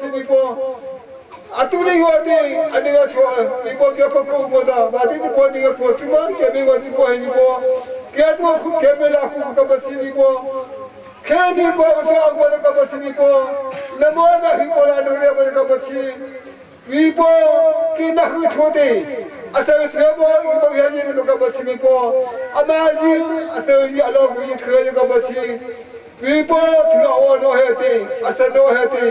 si mi po atu ni ho ti ani ga so mi po ke po ko go da ba ti po ni ga so si ma ke mi go si po he ni po ke tu khu ke me la ku ka ba si mi po ke mi ko so ang ko ka ba si mi po na mo na hi po la no re ba ka ba si mi po ki na hu thu ti asa thwe bo i bo ya yin ka ba si mi po ama ji asa yi alo ku yi thwe ka ba si วิปถือเอาโนเฮติอาสโนเฮติ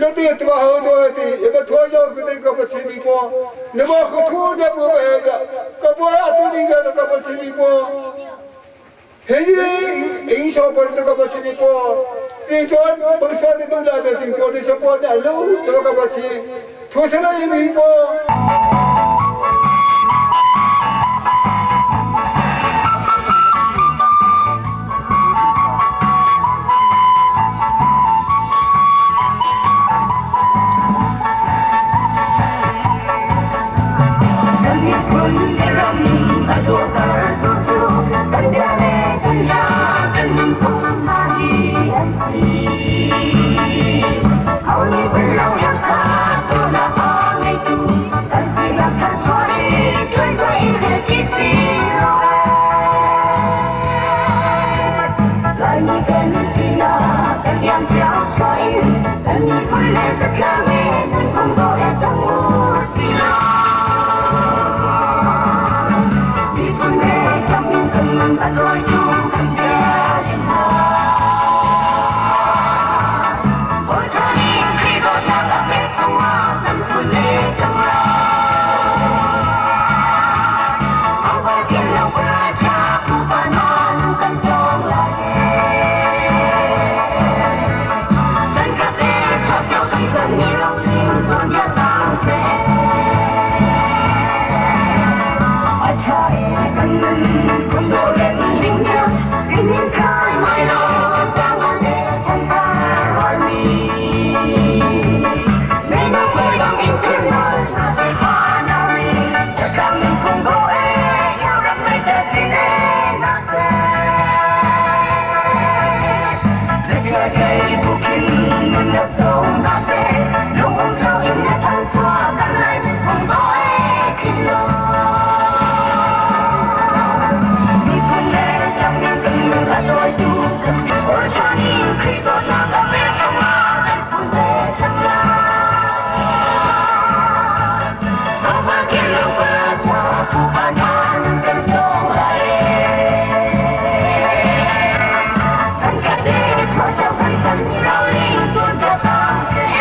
ลติตัวเฮโนเฮติเอปทัวโยกุติกปสิมิปนโมคุทูเนปุเบเฮกปะตุนิเกตกปสิมิปเฮจิอิงโชปรตกปสิมิปสิชนบุษวติบุลาเตสิโชติชปนะลุตกปสิทุสนะยิมิป Kan miphun le ram a dawhtertu cu kan zia le kan hla kan nunphung hna hi an si. Ho nih vun lo iang kha tunak a ngeitu kan sinak kan chuah i ṭuanvo in rel ṭi si Laimi kan sinak kan iang cio chuah in kan miphun le zatlang le nunphung dawh le zoh u sih Miphun le ram in kan nun a cawitu kan bia in hna. Bawipa nih Khrih dawtnak a pek chungah kan phun le cang lai. Auva ken lo pa ṭha pupa hna nu kan zawng lai. Chan khat le chuah kan chan ni roling tuanbia tang seh. A ṭha e kan nun phung dawh rem ding nia inn khai mai lo sang le thantar rualmi. Mino hawi dang in thurnawl hna seh fa nari zatlang nunphung dawh e iang ram mei te chin e na seh. Zeicah bukhin nun na co na seh lung um ṭhao in na thangchuah kan lai nunphung dawh e khin lo. Miphun le ram min kan nun a dawitu Bawipa nih Khrih dawtnak a pek chungah kan phun ve cang lai. Ava ken lo pa ṭha pupa hna nun kan zawng lai. Chan khat le chuahceo kan chan roling tuanbia tang seh.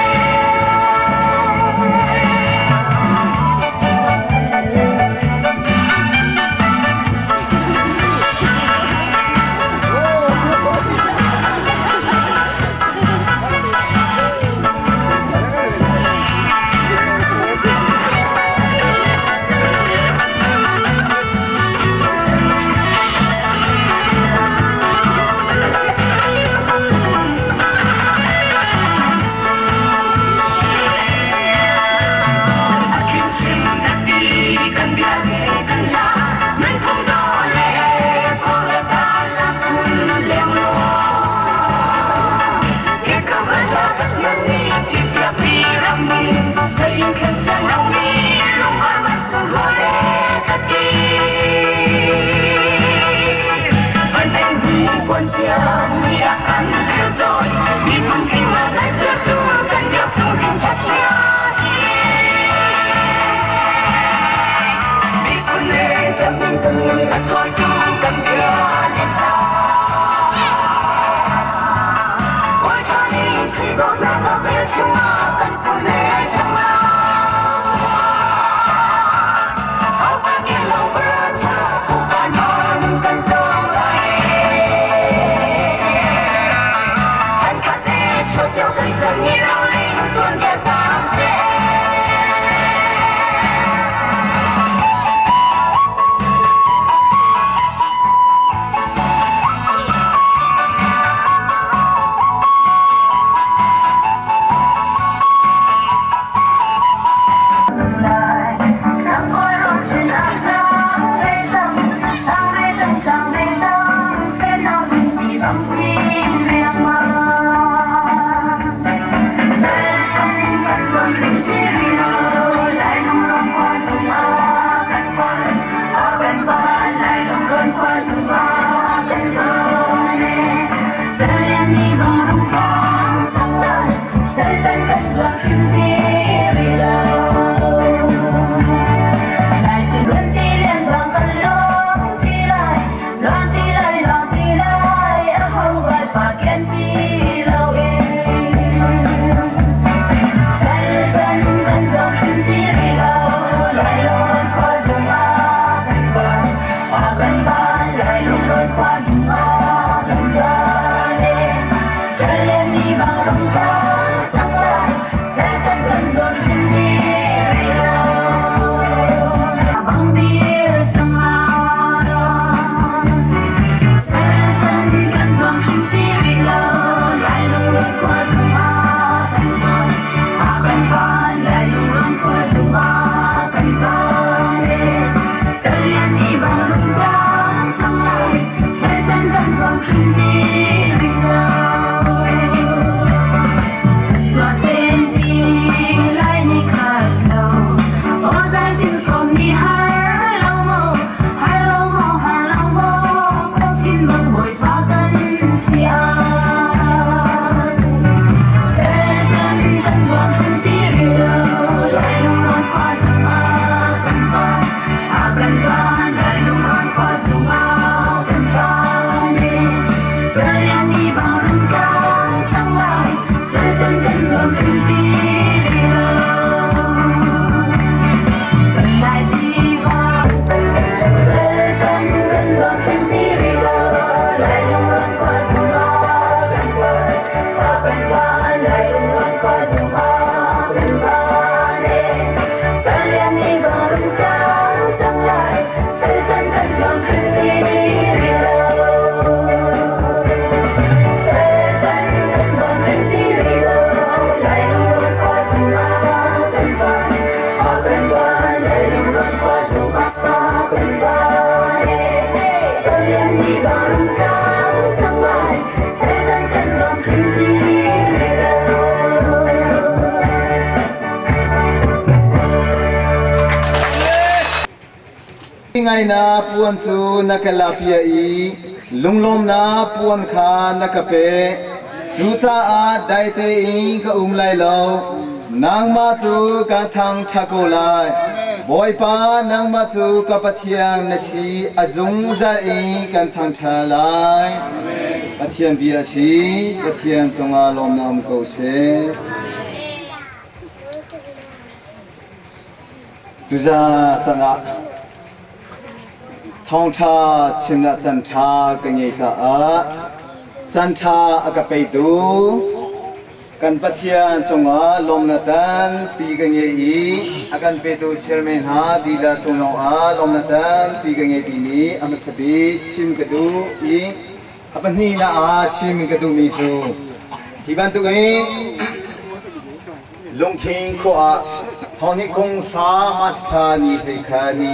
A khimhrim na ti kan bia le kan hla nunphung daw le khua le tar la phun leng law. Ke kam a tha Pathian nih thimpiakmi rammi zei in khan siang lomi lungvar man sunglawi le ka ti. Van hi puan thiang ni a kan khel cawn miphun tling a kan sertu kan biak chung zing chat sia hi. Miphun le ram min kan nun a cawitu kan bia le hla. Bawipa nih Khrih dawtnak a pek chungah kan phun le cang Aupa ken lo pa ṭha pupa hna nun kan zawng lai. Chan khat le chuah kan chan ni roling tuanbia tang seh. Ngaihnak puan cu na ka lakpiak i lunglawmnak puan kha na ka pek. Cucaah dai tein ka um lai lo. Nangmah cu ka thangṭhat ko lai. Bawipa, nangmah cu ka Pathian na si, a zungzal in kan thangṭhat lai. Pathian bia a si, Pathian cungah lawmnak um ko seh. Tuzan can ah thawngṭha chimnak canṭha ka ngei caah canṭha a ka petu kan Pathian cungah lawmnak tampi ka ngei i a kan petu chairman hna dila cung lawngah lawmnak tampi ka ngei timi a hmasa bik chim ka duh i a pahnihnak ah chim ka duhmi cu hi bantuk in Lungkhing khua ah thawhnih kung hra March thla ni hlei kha ni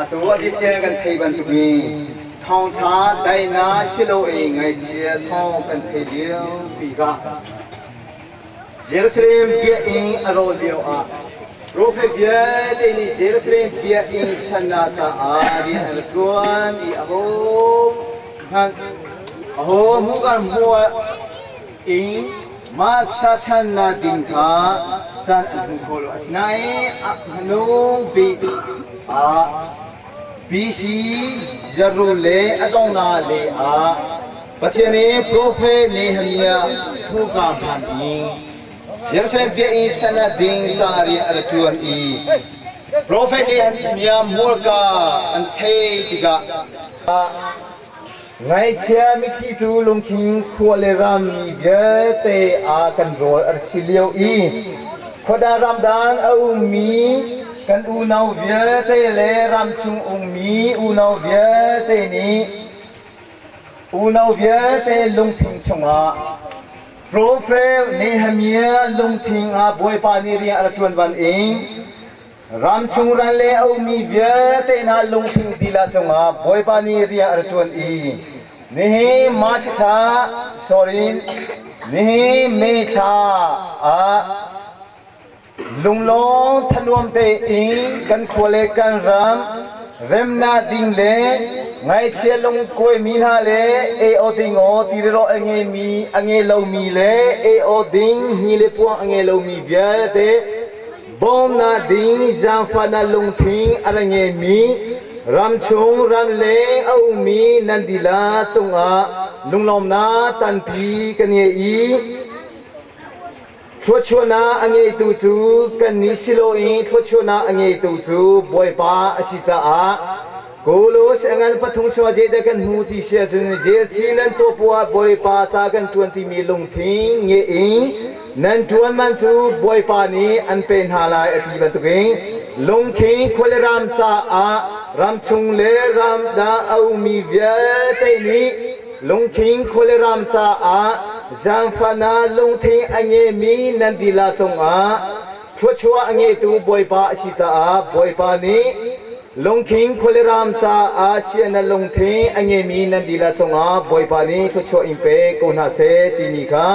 atu a biachia kan thei bantukin thawngṭha daihnak silo i ngaihchia thawng kan thei lio pi ka Jerusalem biakinn a rawl lio ah Profet vialte nih Jerusalem biakinn sannak caah rian an ṭuan i aho hmanh aho hmuh hmuh in Mah sachannak ding kha caan an hmu kho lo. Asinain a hmanung bik ah BC Jeru le a donghnak le ah Pathian nih profet Nehemiah hmuka hman in Jerusalem biakinn sannak ding ca rian a ra ṭuan i profet Nehemiah hmurka an theih tikah Ngaihchia mitthli cu lungthin khua le ram mi vialte ah kan rawl an si lio i khuadang ramdang a ummi kan unau vialte le ramchung ummi unau vialte nih unau vialte lungthin chungah Profet Nehemiah lungthin ah Bawipa nih rian a rak ṭuan bangin Ramchung ral le a ummi vialte hna lungthin dila cungah Bawipa nih rian a ra ṭuan i nihin March thla sorry nihin May thla ah lunglawm thanuam tein kan khua le kan ram remnak ding le ngaihchia lungkuaimi hna le ei-aw ding aw tiriraw a ngeimi a ngei lomi le ei-aw ding hi le puang a ngei lomi vialte Bawmnak ding zaangfahnak lungthin a ra ngeimi ramchung ramleng a ummi nan dihlak cungah lunglawmnak tampi kan ngei i thluachuahnak a ngeitu cu kannih si loin thluachuahnak a ngeitu cu Bawipa a si caah Kolos a ngan pathum chungah zeidah kan hmu ti si ahcun zelthi nan tuah poah Bawipa ca kan ṭuan timi lungthin nge in nan ṭuan man cu Bawipa nih an pe hna lai a ti bantukin lungthin khuale ram caah ramchung le ram dang a ummi vialte nih lungthin khuale ram caah zaangfahnak lungthin a ngemi nan dihlak cungah thluachuah a ngeitu Bawipa a si caah Bawipa nih Lungkhing khualiram caah sian lungthin a ngeimi nan dihlak cungah Bawipa nih thluachuah in pe ko hna seh timi kha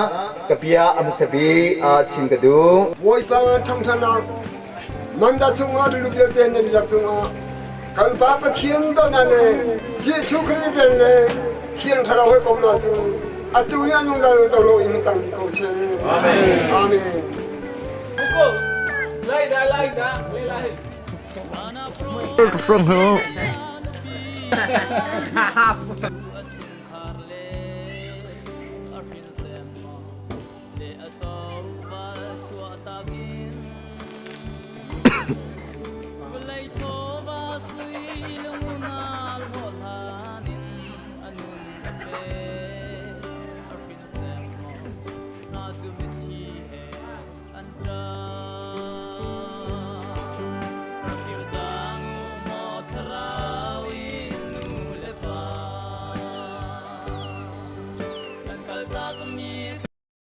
ka bia a hmasa bik ah chim ka duh. Bawipa thangṭhatnak manda chungah rili vialte nan dihlak cungah kan Pa Pathian dawtnak le Jesuh Khrih vel le Thiang Thlarau hawikomhnak cu atu i a nungzal do lo in cang si ko seh. Amen. Amen. Lai da lai da lai.